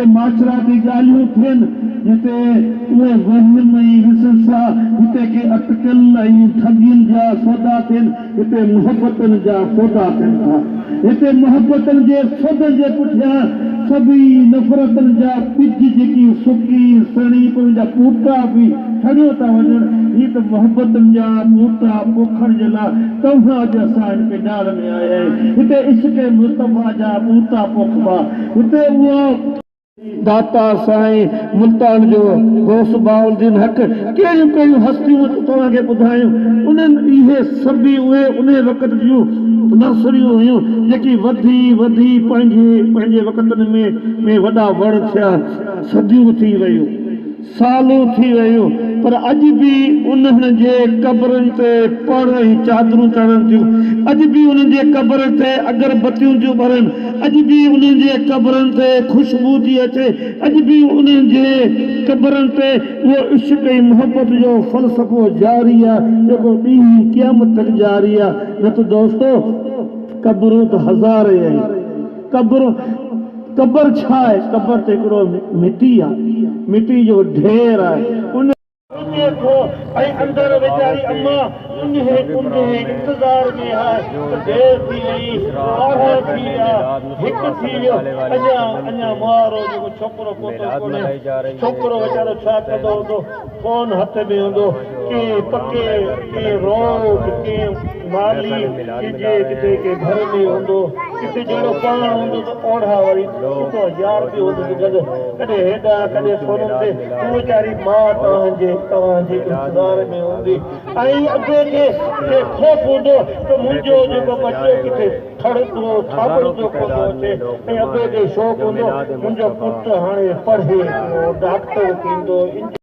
جتي معاشراتي ڳالهيون ٿين، جتي اهي وهم ۽ وسوسا، جتي ڪي اٽڪل ۽ ٺڳين جا سودا ٿين، هتي محبتن جا سودا ٿين ٿا. هتي محبتن جي سودن جي پٺيان سڀئي نفرتن جا ٻج جيڪي سڪي سڙي پوء ان جا ٻوٽا به سڙيو ٿا وڃن. هي ته محبتن جا ٻوٽا پوکڻ جي لاء توهان اڄ اسان هن پنڊال ۾ آيا آهيون. هتي عشق مصطفيٰ جا ٻوٽا پوکبا. هتي اهو. داتا سائين ملتان جو غوث بهاؤالدين حق ڪهڙيون ڪهڙيون هستيون توهان کي ٻڌايون انهن اهي سڀئي اهي انهي وقت جون نرسريون هيون جيڪي وڌي وڌي پنهنجي پنهنجي وقتن ۾ ۾ وڏا وڻ ٿيا صديون ٿي ويون. سالون ٿي ويون پر اڄ به انهن جي قبرن تي پڙ ۽ چادرون چڙهن ٿيون، اڄ به انهن جي قبرن تي اگر بتيون ٿيون ٻرن، اڄ به انهن جي قبرن تي خوشبو ٿي اچي، اڄ به انهن جي قبرن تي اهو عشق ۽ محبت جو فلسفو جاري آهي جيڪو ڏينهن قيامت تڪ جاري آهي، نه ته دوستو قبرون ته هزارين آهن. قبر، قبر ڇا آهي؟ قبر ته هڪڙو مٽي آهي، مٽي جو ڍير آهي. ان. اچي ٿو ۽ اندر ويچاري اما انهي انهي انتظار ۾ آهي ته دير ٿي وئي، 12 ٿي ويا، هڪ ٿي ويو، اڃا اڃا مئارو جيڪو ڇوڪرو پهتو ڪونهي. ڇوڪرو ويچارو ڇا ڪندو هوندو، فون هٿ ۾ هوندو، ڪنهن پڪي، ڪنهن روڊ، ڪنهن نالي، ڪنهن جي ڪٿي ڪنهن گهر ۾ هوندو، ڪٿي جهڙو پاڻ هوندو ته اوڙها وري سٺو يار به هوندس گڏ، ڪڏهن هيڏانهن ڪڏهن فونن تي، هوء ويچاري ماء توهان جي توهان جي انتظار ۾ هوندي ۽ ابي کي کي خوف هوندو ته منهنجو جيڪو ٻچو ڪٿي ٿڙندو ٿاٻڙندو ڪونه ٿو اچي ۽ ابي کي شوق هوندو منهنجو پٽ هاڻي پڙهي پيو، ڊاڪٽر ٿيندو، انجنيئر.